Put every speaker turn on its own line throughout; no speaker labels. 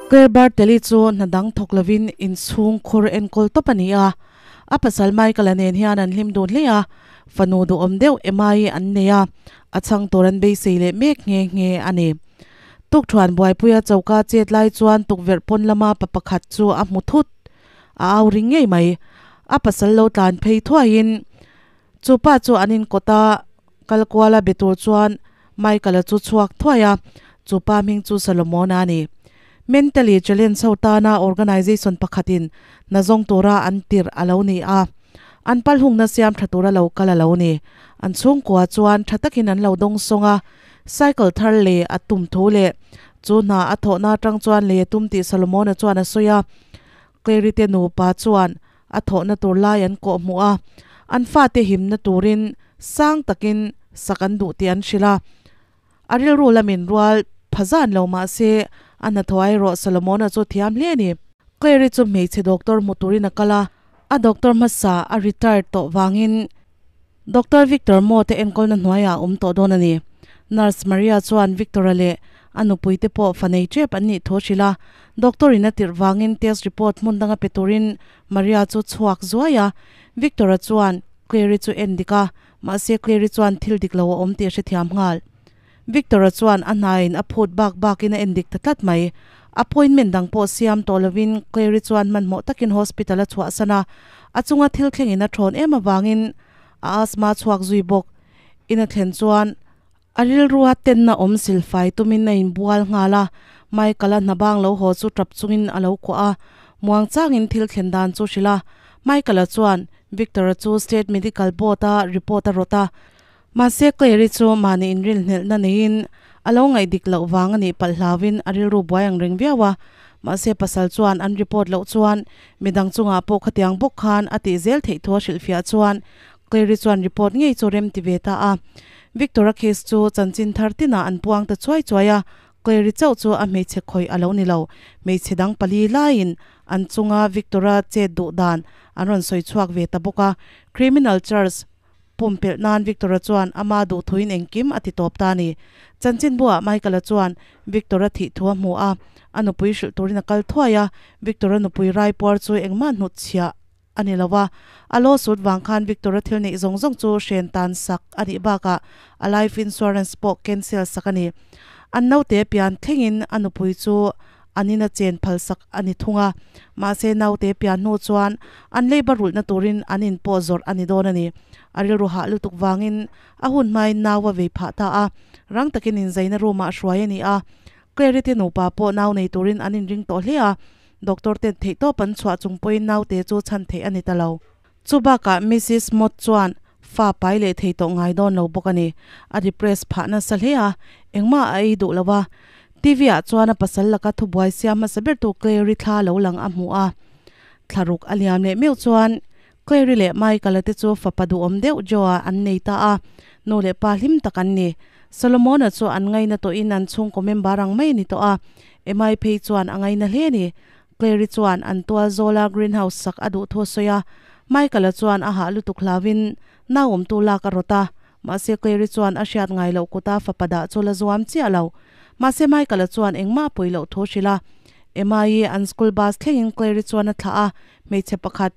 Claire Barteli chu hna dang thawk lovin inchhung khur enkawl tawp a ni a. A pasal Michael-a nen hian an hlim dun hle a, fanu duhawm deuh Emma-i an nei a, a chhang tur an beisei leh mek nghe nghe a ni. Tukthuan buaipuia choka chet lai chuan tukverh pawn lama pa pakhat chu a hmu thut. A au ring ngei mai. A pasal lo tlan phei thuaiin chu pa chu an inkawt a, kal kuala be tur chuan Michael-a chu chhuak thuai a, chu pa hming chu Solomon-a a ni. Mentally challenge ho tana organisation pakhatin hna zawng tura an tirh a lo ni a, an palhungna siam tha tura lo kal a lo ni. An chhungkua chuan tha takin an lo dawng sawng a, cycle thar lei a tum thu leh chu hna a thawhna atang chuan lei a tum tih Solomon-a chuan a sawi a. Clary te nupa chuan a thawhna tur lai an kawh hmuh a, an fate himna turin sang takin sak an duh tih an hrilh a. A rilru lamin rual pha zan lo mah se a hnathawh erawh Solomona chu thiam hle a ni. Clary chu hmeichhe doctor hmu turin a kal a, a doctor hmasa a retired tawh vangin Doctor Victor Mo te enkawlna hnuaiah a awm tawh dawn a ni. Nurse Maria chuan Victor-a leh a nupui te pawh fa nei tep an nih thu a hrilh a. Doctor in a tirh vangin test report hmun danga pe turin Maria chu chhuak zuai a. Victor-a chuan Clary chu en dik a, mahse Clary chuan thil dik lo a awm tih a hrethiam nghal. Victor-a chuan a hnain a phut bak bakin a en dik ta tlat mai. Appointment dang pawh siam tawh lovin Clary chuan hmanhmawh takin hospital a chhuahsan a, a chunga thil thlengin a thawn em avangin a asthma chhuak zui bawk. In a thlen chuan a rilrua tenna awm silfai tumin a inbual nghal a, Michael-a hna bang lo haw chu tap chungin a lo kuah a, muangchangin thil thlen dan chu hrilh a. Michael-a chuan Victor-a chu State Medical Board-a report a rawt a, Mahse Clary chu mahni inrilhnelhna neiin a lo ngaih dik loh vang a nih palh hlauin a rilru buai ang reng viau a. Mahse pasal chuan an report loh chuan midang chungah pawh khatiang bawk khan a tih zel theih thu a hrilhfiah chuan Clary chuan report ngei chu rem ti ve ta a. Victor-a case chu chanchin thar tinah an puang ta chuai chuai a, Clary chauh chu a hmeichhe khawih a lo ni lo. Hmeichhe dang pali laiin an chunga Victor-a chet duh dan an rawn sawi chhuak ve ta bawk a. Criminal charge Pumpelh nan Victor-a chuan ama duhthuin engkim a ti tawp ta a ni. Chanchinbuah Michael-a chuan Victor-a thih thu a hmu a, a nupui hrilh turin a kal thuai a. Victor-a nupui raipuar chu engmah hnutchhiah a ni lo a, a lawsuit vang khan Victor-a thil neih zawng zawng chu hren tan sak a nih bakah a life insurance pawh cancel sak a ni. An naute pian thlengin a nupui chu an ina chen phalsak a ni thung a, mahse naute pian hnu chuan an leiba rulhna turin an in pawh zawrh a ni dawn a ni. A rilru hah lutuk vangin a hun hmain nau a vei phah ta a, rang takin inzaina room ah hruai a ni a. Clary te nupa pawh nau nei turin an inring tawh hle a, doctor ten theihtawp an chhuah chung pawhin naute chu chhan theih a ni ta lo. Chu bakah Missus Mott chuan fa pai leh thei tawh ngai dawn lo bawk a ni. A depress phah nasa hle a, engmah a ei duh lo a. TV ah chuan a pasal laka thubuai siam hmasa bertu Clary thla lo lang a hmu a. Thlaruk a liam leh meuh chuan Clary leh Michael-a te chu fapa duhawm deuh Joe-a an nei ta a, nu leh pa hlim tak an ni. Solomon-a chu an ngaina tawhin an chhungkaw member ang mai a ni tawh a, Emma-i phei chuan a ngaina hle a ni. Clary chuan an tual zawla greenhouse sak a duh thu a sawi a, Michael-a chuan a hah lutuk hlauin nau awmtu lak a rawt a, mahse Clary chuan a hriat ngai loh kuta fapa dah chu la zuam chiah lo. Mahse Michael-a chuan engmah a pui loh thu a hrilh a. Emma-i an school bus thlengin Clary chuan a thlah a, hmeichhe pakhat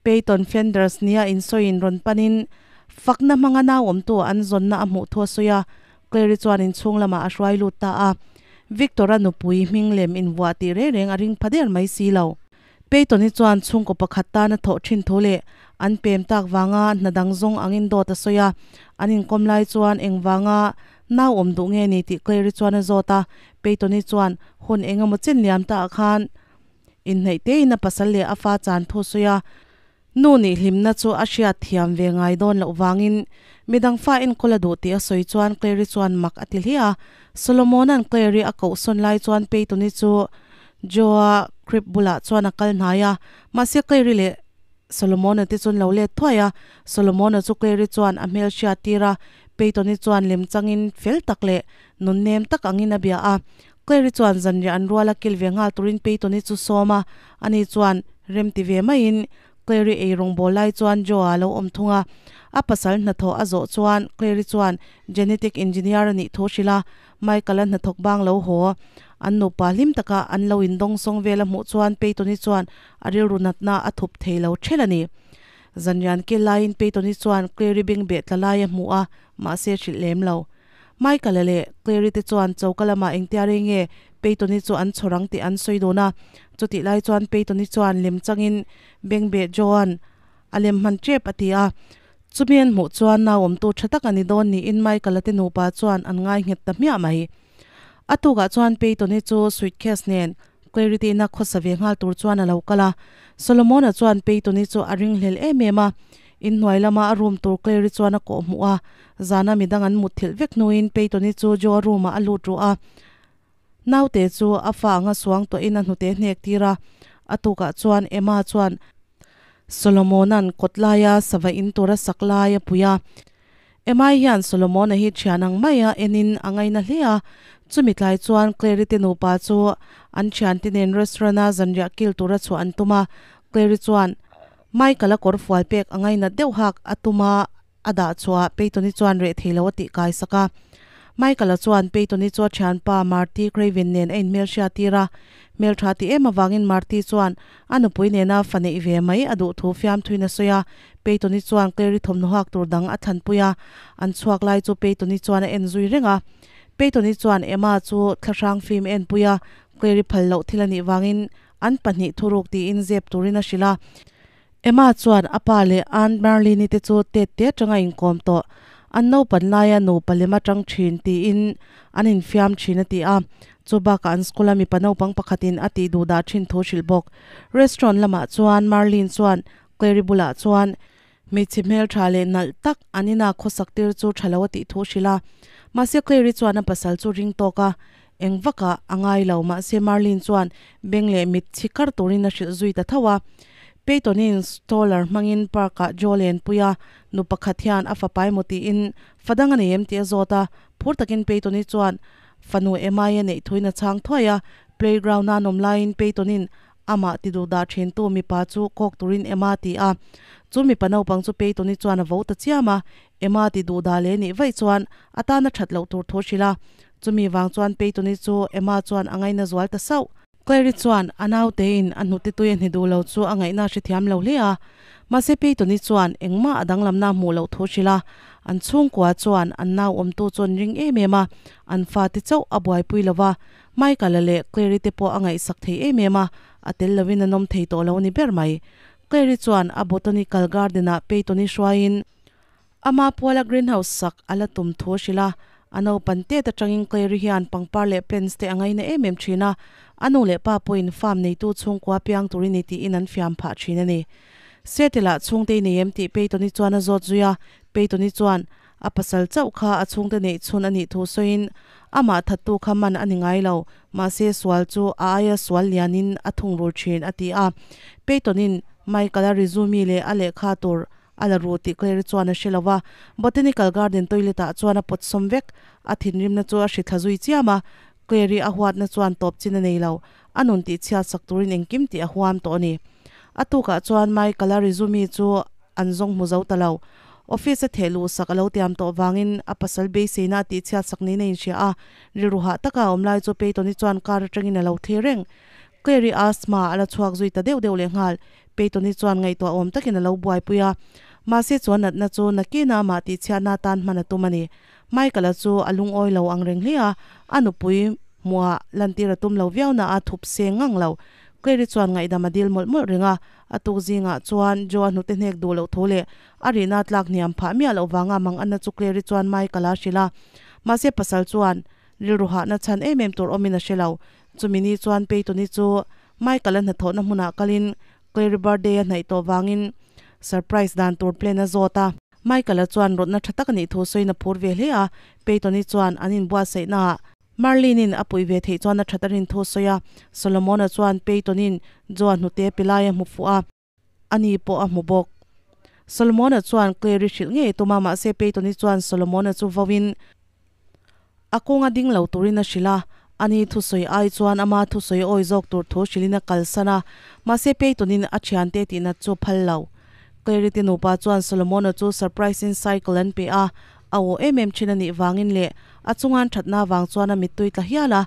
Peyton Flanders nia insawiin rawn panin fakna hmanga nau awmtu an zawnna a hmuh thu a sawi a, Clary chuan inchhung lamah a hruai lut ta a. Victor-a nupui hming lem invuah tih reng reng a ring pha der mai si lo. Peyton-i chuan chhungkaw pakhat tana thawh thin thu leh an pem tak vanga hna dang zawng angin dawt a sawi a. An inkawm lai chuan engvanga nau awm duh nge ni tih Clary chuan a zawt a. Peyton-i chuan hun engemaw chen liam taah khan Inhneih tein a pasal leh a fa chan thu sawi a, nu nih hlimna chu a hriat thiam ve ngai dawn loh vangin midang fa enkawl a duh tih a sawi chuan Clary chuan mak a ti hle a. Solomona'n Clary a koh sawn lai chuan Peyton-i chu Joe-a crib bulah chuan a kal hnai a, mahse Clary leh Solomona te chuan lo let thuai a, Solomona chu Clary chuan a hmel hriat tir a, Peyton-i chuan lemchangin fel tak leh nunnem tak angin a bia a. Clary chuan zanriah an rual a kil ve nghal turin Peyton-i chu sawm a, ani chuan rem ti ve maiin Clary ei rawng bawl lai chuan Joe-a lo awm thung a. A pasal hnathawh a zawh chuan Claire-i chuan genetic engineer a nih thu hrilh a, Michael-a hnathawk bang lo haw. An nupa hlim taka an lo indawngsawng vel a hmuh chuan Peyton-i chuan a rilru natna a thup thei lo ṭhelh a ni. Zanrian kil laiin Peyton-i chuan Claire-i bengbeh tla lai a hmu a, mahse hrilh lem lo. Michael-a leh Claire-i te chuan choka lamah engtia rei nge Peyton-i chu an chhawr ang tih an sawi dun a. Chutih lai chuan Peyton-i chuan lem changin bengbeh Joan a lem hman tep a ti a. Chumi an hmuh chuan nauawmtu tha tak a ni dawn niin Michael-a te nupa chuan an ngai nghet ta hmiah mai. A tukah chuan Peyton-i chu suitcase nen Claire-i te ina khawsa ve nghal tur chuan a lo kal a. Solomon-a chuan Peyton-i chu a ringhlel em em a. Inhnuai lama a room tur Claire-i chuan a kawh hmuh a. Zana midang an mutthilh vek hnuin Peyton-i chu Joe-a room-ah a lut ruh a. Naute chu a fa anga suang tawhin a hnute hnek tir a. A tukah chuan Emma chuan Solomon-a'n kawt laia sava in tura sak lai a pui a. Emma-i hian Solomon-a hi thian ang maia enin a ngaina hle a. Chumi tlai chuan Claire-i te nupa chu an thiante nen restaurant-a zanriah kil tura chhuah an tum a. Claire-i chuan Michael-a kawr fual pek a ngainat deuh hak a tum a. A dah chhuah Peyton-i chuan reh thei lo a tih kai sak a. Michael-a chuan Peyton-i chu a thianpa Marty Craven nen a inhmelhriat tir a. Hmeltha ti em avangin Marty chuan a nupui nena fa neih ve mai a duh thu fiamthuin a sawi a. Peyton-i chuan Claire-i thawmhnaw hak tur dang a thlanpui a. An chhuak lai chu Peyton-i chuan a en zui reng a. Peyton-i chuan Emma chu thlahrang film a enpui a, Claire-i phal loh thil a nih vangin an pahnih thuruk tiin zep turin a hrilh a. Emma chuan a pa leh Aunt Marlene-i te chu tet te atanga inkawm tawh, an naupan laia nupa lem atang thin tiin an infiam thin a ti a. Chu bakah an school-a mipa naupang pakhatin a tih duh dah thin thu hrilh bawk. Restaurant lamah chuan Marlene chuan Clary bulah chuan hmeichhe hmeltha leh nalh tak an ina khawsak tir chu tha lo a tih thu hrilh a. Mahse Clary chuan a pasal chu ring tawk a, eng vakah a ngai lo. Mahse Marlene chuan beng leh mit chhi kar turin a hrilh zui ta tho a. Peyton-in stroller hmangin park-ah Joe lenpui a, nu pakhat hian a fapa emaw tiin fa dang a nei em tih a zawt a. Phur takin Peyton-i chuan fanu Emma-i a neih thuin a chhang thuai a. Playground-a an awm laiin Peyton-in amah ti duh dah thintu mipa chu kawk turin Emma a ti a. Chu mipa naupang chu Peyton-i chuan a vo ta chiam a. Emma ti duh dah leh nih vaih chuan a tana that loh tur thu a hrilh a. Chumi vang chuan Peyton-i chu Emma chuan a ngaina zual ta sauh. Clary chuan a nautein a hnute tui a hni duh lo chu a ngaihna a hrethiam lo hle a. Mahse Peyton-i chuan engmah a danglamna a hmuh loh thu hrilh a. An chhungkua chuan an nau awmtu chu an ring em em a, an fate chauh a buaipui lo va. Michael-a leh Clary te pawh a ngaihsak thei em em a, a tel lovin an awm thei tawh lo a ni ber mai. Clary chuan a botanical garden-ah Peyton-i hruaiin Ama puala greenhouse sak a la tum thu a hrilh a, a naupan tet atangin Clary hian pangpar leh plants te a ngaina em em thin a, a nu leh pa pawhin farm neitu chhungkua piang tur i ni tiin an fiam phah thin a ni. Seattle-ah chhungte i nei em tih Peyton-i chuan a zawt zui a, Peyton-i chuan a pasal chauh kha a chhungte neih chhun a nih thu sawiin amah thattu kha man a ni ngai lo, mahse sual chu a aia sual lianin a thungrul thin a ti a. Peyton-in Michael-a resume leh a lehkha tur A la ru tih Claire chuan a hre lo va, Botanical Garden toilet ah chuan a pawt sawm vek. A thinrimna chu a hri thla zui chiam a, Claire-i a huatna chuan tawp chin a nei lo. A nun tih chhiat sak turin engkim tih a huam tawh a ni. A tukah chuan Michael-a resume chu an zawng hmu zo ta lo. Office a theh luh sak a lo tiam tawh vangin a pasal beiseina a tih chhiat sak niin a inhria a, rilru hah taka a awm lai chu Peyton-i chuan car atangin a lo thlir reng. Claire-i asthma a la chhuak zui ta deuh deuh leh nghal. Peyton-i chuan ngaihtuah awm takin a lo buaipui a, mahse chuan natna chu nakina amah tihchhiatna atan hman a tum a ni. Michael-a chu a lungawi lo ang reng hle a, a nupui hmuhah lantir a tum lo viau na a thup seng ngang lo. Claire-i chuan ngaihdam a dil mawlh mawlh reng a, a tuk zingah chuan Joe-a hnute hnek duh loh thu leh a rihna tlak hniam phah miah loh vanga mang anna chu Claire-i chuan Michael-a a hrilh a. Mahse pasal chuan rilru hahna chhan em em tur awmin a hre lo. Chumi ni chuan Peyton-i chu Michael-a hnathawhna hmunah kalin Clary birthday a hnaih tawh vangin surprise dan tur plan a zawt a. Michael-a chuan rawtna tha tak a nih thu sawiin a phur ve hle a, Peyton-i chuan an inbuatsaihnaah Marlene-in a puih ve theih chuan a that a rin thu sawi a. Solomon-a chuan Peyton-in Joe-a hnute pe lai a hmu fuh a. Ani pawh a hmu bawk. Solomon-a chuan Clary hrilh ngei tum a, mahse Peyton-i chuan Solomon-a chu vauin a kawnga ding lo turin a hrilh a. Ani thusawi ai chuan ama thusawi awi zawk tur thu hrilhin a kalsan a, mahse Peyton-in a thiante tihnat chu phal lo. Clary te nupa chuan Solomona chu surprise in cycle an pe a, a aw em em thin a nih vangin leh a chungan thatna vang chuan a mittui tla hial a.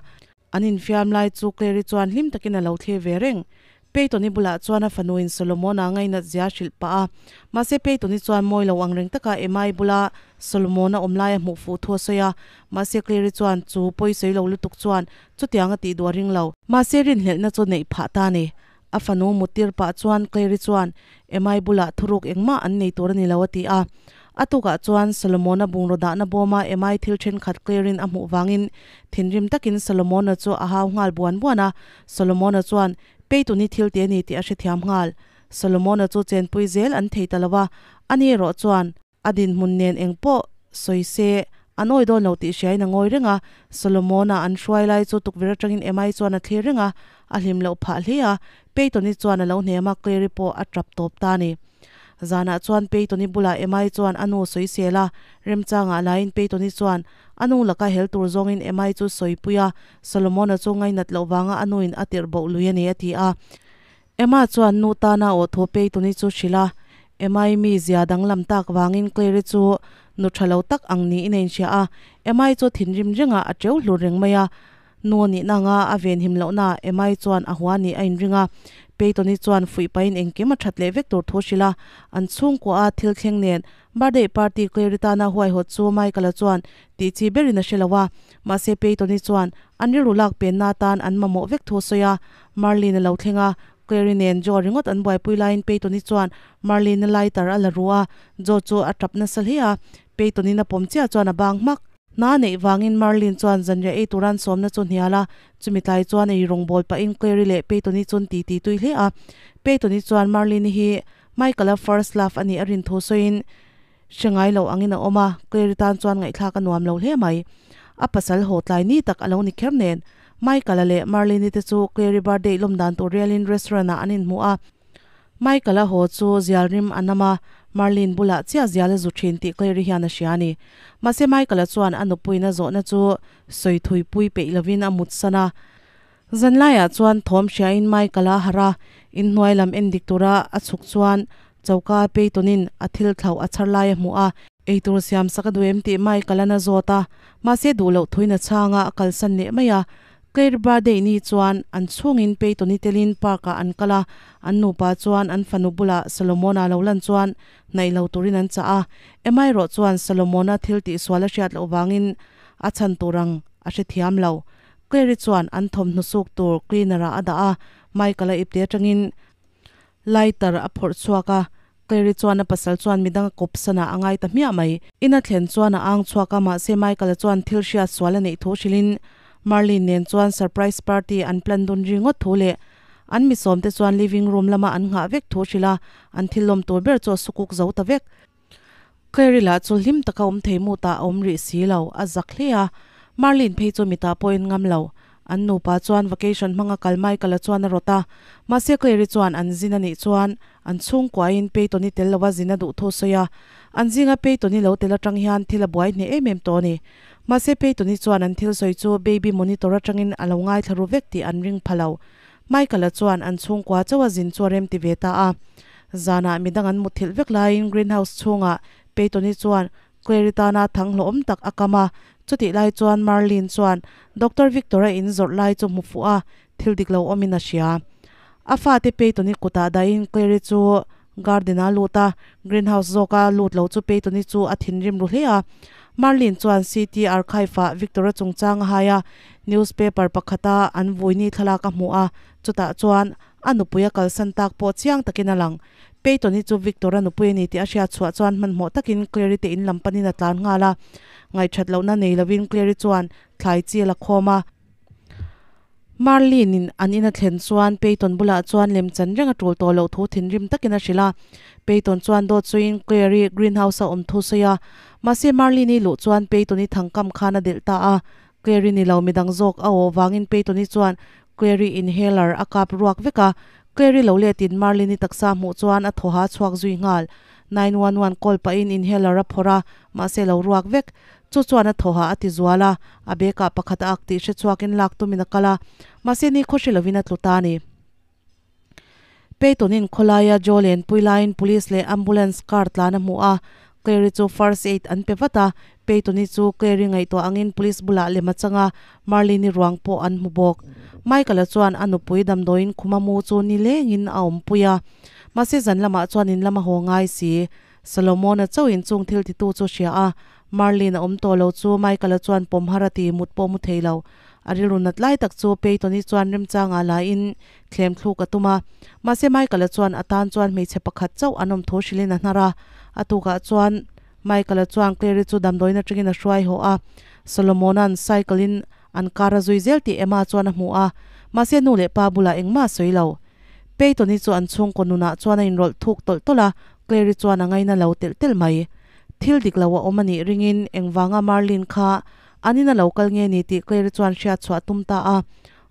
An infiam lai chu Clary chuan hlim takin a lo thlir ve reng. Peyton-i bulah chuan a fanuin Solomon-a ngainat zia hrilh pah a. Mahse Peyton-i chuan mawi lo ang reng taka Emma-i bula Solomon-a awm lai a hmuh fuh thu a sawi a. Mahse Clary chuan chu pawi sawi lo lutuk chuan chutiang a tih duh a ring lo. Mahse rinhlelhna chu neih phah ta a ni. A fanu muttir pah chuan Clary chuan Emma-i bulah thuruk engmah an nei tur a ni lo a ti a. A tukah chuan Solomon-a bungraw dahna bawma Emma-i thil thenkhat Clary-in a hmuh vangin thinrim takin Solomon-a chu a hau nghal buan buan a. Solomon-a chuan Peyton-i thil te a ni tih a hrethiam nghal. Solomon-a chu chenpui zel an thei ta lo a, ani erawh chuan a dinhmun nen eng pawh sawi se an awi dawn lo tih hriain a ngawi reng a. Solomon-a an hruai lai chu tukverh atangin Emma-i chuan a thlir reng a, a hlim loh phah hle a. Peyton-i chuan a lo hnem a, Clary pawh a tap tawp ta a ni. Zanah chuan Peyton-i bulah Emma-i chuan a nu sawisel a, remchangah laiin Peyton-i chuan a nu laka hel tur zawngin Emma-i chu sawipui a, Solomon-a chu ngainat loh vanga a nuin a tirh boh lui a ni a ti a. Emma chuan nu tana aw thu Peyton-i chu hrilh a, Emma-i mi zia danglam tak vangin Claire-i chu nu tha lo tak ang niin a inhria a, Emma-i chu thinrim rengah a teu hlur reng mai a. Nu nihna anga a venhim lohna Emma-i chuan a hua nih a inring a. Peyton-i chuan fuih pahin engkim a that leh vek tur thu hrilh a, an chhungkua a thil thleng nen Birthday party Claire-i tana huaihawt chu Michael-a chuan tih chi berin a hre lo a, mahse Peyton-i chuan an rilru lak penna atan an mamawh vek thu a sawi a. Marlene a lo thleng a, Claire-i nen Joe ringawt an buaipui laiin Peyton-i chuan Marlene-a lighter a la ru a, Joe chu a tap nasa hle a, Peyton-in a pawm chiah chuan a bang hmak. Hna neih vangin Marlene chuan zanriah ei tura an sawmna chu hnial a, chumi tlai chuan ei rawngbawl pahin Claire-i leh Peyton-i chu an titi tui hle a. Peyton-i chuan Marlene-i hi Michael-a first love a nih a rin thu sawiin hre ngai lo angin a awm a, Claire-i tan chuan ngaihthlak a nuam lo hle mai. A pasal haw tlai ni tak a lo ni kher nen. Michael-a leh Marlene-i te chu Claire-i birthday lawm dan tur rialin restaurant-ah an inhmu a. Michael-a haw chu zial rim a nam a, Marlene bulah chiah zial a zu thin tih Claire-i hian a hria a ni. Mahse Michael-a chuan a nupuiin a zawhna chu sawi thuipui peih lovin a mutsan a. Zanlaiah chuan thawm hriain Michael a harh a, inhnuai lam en dik tura a chhuk chuan choka Peyton-in a thil thlauh a chhar lai a hmuh a. Eitur siam sak a duh em tih Michael-an a zawt a, mahse duh loh thuin a chhang a, a kalsan leh mai a. Claire birthday ni chuan an chhungin Peyton-i telin park-ah an kal a, an nupa chuan an fanu bulah Solomon-a lo lan chuan hnaih lo turin an chah a. Emma erawh chuan Solomon-a thil tihsual a hriat loh vangin a chhan tur ang a hrethiam lo. Clary chuan an thawmhnaw suk tur cleaner ah a dah a, Michael a ipte atangin lighter a phawrh chhuak a, Clary chuan a pasal chuan midang a kawp san ah a ngai ta hmiah mai. In a thlen chuan a ang chhuak a, mahse Michael a chuan thil hriat sual a neih thu hrilhin Marlene nen chuan surprise party an plan dun ri ngawt thu leh an mi sawm te chuan living room lama an nghah vek thu hrilh a, an thil lawm tur ber chu a sukuk zo ta vek. Clary lah chu hlim taka awm thei mut ah a awm rih si lo, a zak hle a. Marlene phei chu mitah pawhin ngam lo. An nupa chuan vacation hmanga kal Michael-a chuan a rawt a. Mahse Clary chuan an zin a nih chuan an chhungkuain Peyton-i tel lova zin a duh thu a sawi a. An zinga Peyton-i lo tel atang hian thil a buai hneh em em tawh a ni. Mahse Peyton-i chuan an thil sawi chu baby monitor atangin a lo ngaithla ru vek tih an ring pha lo. Michael-a chuan an chhungkua chauh a zin chu a rem ti ve ta a. Zanah midang an mutthilh vek laiin greenhouse chhungah Peyton-i chuan Claire-i tana thang hlawhawm tak a kam a. Chutih lai chuan Marlene chuan Doctor Victor-a in zawrh lai chu hmu fuh a, thil dik lo awmin a hria. A fate Peyton-i kutah dahin Claire-i chu garden-a lut a, greenhouse zawka lut lo chu Peyton-i chu a thinrim ru hle a. Marlene chuan CT archive-ah Victor-a chungchang a hai a, newspaper pakhata an vuini thlalak a hmu a, chutah chuan a nupui a kalsan tak pawh chiang takin a lang. Peyton-i chu Victor-a nupui a ni tih a hriat chhuah chuan hmanhmawh takin Claire-i te in lam panin a tlan nghal a. Ngaihṭhat lohna nei lovin Claire-i chuan thlai chi a la khawm a. Marlene-in an in a thlen chuan Peyton bulah chuan lemchan reng a tul tawh loh thu thinrim takin a hrilh a. Peyton chuan dawt sawiin Claire-i greenhouse-a awm thu sawi a. Mahse Marlene-i luh chuan Peyton-i thangkam khan a delh ta a. Claire-i ni lo midang zawk a aw vangin Peyton-i chuan Claire-i inhaler a kap ruak vek a. Claire-i lo letin Marlene-i taksa hmuh chuan a thawha chhuak zui nghal. 911 call pahin inhaler a phawrh a, mahse lo ruak vek. Chu chuan a thawha a ti zual a, a bag-ah pakhat a ak tih hre chhuakin lak tumin a kal a, mahse ni khaw hre lovin a tlu ta a ni. Peyton-in khawlaia Joe lenpui laiin police leh ambulance car tlan a hmu a, Claire-i chu first aid an pe vat a, Peyton-i chu Claire-i ngaihtuah angin police bulah lem a chang a, Marlene-i ruang pawh an hmu bawk. Michael-a chuan a nupui damdawiin khuma mu chu nilengin a awmpui a, mahse zan lamah chuan in lam a haw ngai si. Solomon-a chauhin chung thil titu chu hria a, Marlene a awm tawh lo chu Michael-a chuan pawm har a ti mut pawh mu thei lo. A rilru nat lai tak chu Peyton-i chuan remchangah laiin thlem thluk a tum a. Mahse Michael-a chuan a tan chuan hmeichhe pakhat chauh an awm thu hrilhin a hnar a. A tukah chuan Michael-a chuan Claire-i chu damdawiin atangin a hruai haw a. Solomon-a'n cycle-in an kar a zui zel tih Emma chuan a hmu a. Mahse nu leh pa bulah engmah a sawi lo. Peyton-i chu an chhungkaw nunah chuan a inrawlh thuk tawlh tawlh a, Claire-i chuan a ngaina lo telh telh mai. Thil dik lo a awm a nih ringin engvanga Marlene kha an in a lo kal nge ni tih Claire-i chuan hriat chhuah a tum ta a.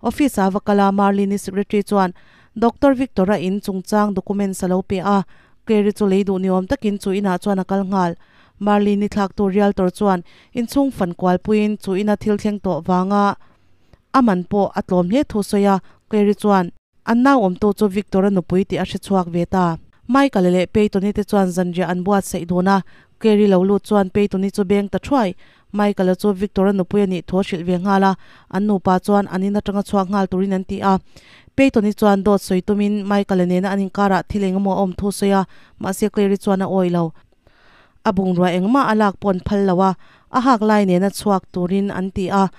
Office ah va kal a, Marlene-i secretary chuan Doctor Victor-a in chungchang documents a lo pe a, Claire-i chu lei duh ni awm takin chu inah chuan a kal nghal. Marlene-i thlaktu realtor chuan inchhung fan kualpuiin chu ina thil thleng tawh vanga a man pawh a tlawm hle thu sawi a, Claire-i chuan An nau awmtu chu Victor-a nupui tih a hre chhuak ve ta. Michael-a leh Peyton-i te chuan zanriah an buatsaih dun a, Claire-i lo lut chuan Peyton-i chu beng ta thuai. Michael-a chu Victor-a nupui a nih thu a hrilh ve nghal a, an nupa chuan an in atanga chhuak nghal turin an ti a. Peyton-i chuan dawt sawi tumin Michael-a nena an inkarah thil engemaw a awm thu sawi a, mahse Claire-i chuan a awih lo. A bungrua engmah a lak pawh an phal lo a, a hak lai nena chhuak turin an ti a.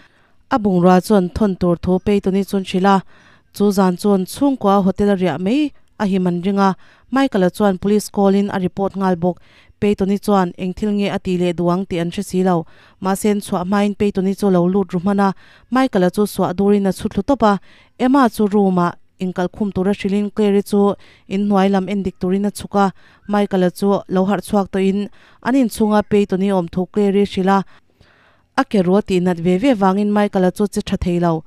A bungrua chuan thawn tur thu Peyton-i chuan hrilh a, chu zan chuan chhungkua hotel a riah mai a him an ring a, Michael-a chuan police call in a report nghal bawk. Peyton-i chuan eng thil nge a ti leh duh ang tih an hre si lo. Mahse an chhuah hmain Peyton-i chu lo lut ru hman a, Michael-a chu suah durin a chhu thlu tawp a, Emma chu room ah inkalkhum tura hrilhin Claire-i chu inhnuai lam endik turin a chhuk a, Michael-a chu lo harh chhuak tawhin an inchhunga Peyton-i awm thu Claire-i hrilh a. A ke ruah tih nat ve ve vangin Michael-a chu che tha thei lo.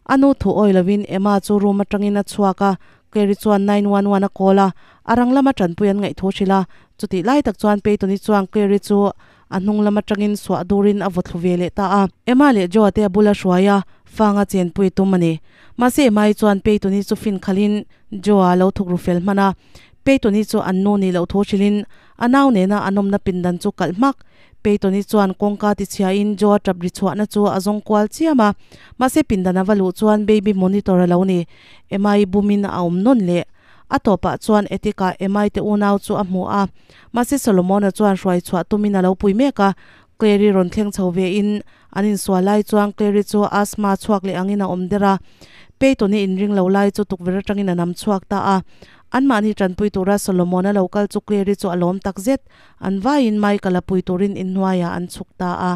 A nu thu awi lovin Emma chu room atangin a chhuak a, Clary chuan 911 a call a, a rang lama tanpui an ngaih thu hrilh a. Chutih lai tak chuan Peyton-i chuan Clary chu a hnung lam atangin suah durin a vaw thlu ve leh ta a. Emma leh Joe-a te a bula hruai a, fanga chenpui tum a ni. Mahse Emma-i chuan Peyton-i chu fin khalhin Joe-a lo thuk ru fel hman a. Peyton-i chu an nu nih loh thu hrilhin a nau nena an awmna pindan chu kalh hmak. Peyton-i chuan kawngka tichhiain Joe-a tap ri chhuahna chu a zawng kual chiam a, mahse pindan a va luh chuan baby monitor a lo ni. Emma-i bumin a awm nawn leh. A tawpah chuan Etika Emma-i te unau chu a hmu a, mahse Solomon-a chuan hruai chhuah tumin a lo pui mek a. Clary rawn thleng chho vein an insual lai chuan Clary chu asthma chhuak leh angin a awm der a. Peyton-i inring lo lai chu tukverh atangin a nam chhuak ta a. Anmahni tanpui tura Solomon-a lo kal chu Clary chu a lawm takzet. An vaiin Michael-a pui turin inhnuaiah an chhuk ta a.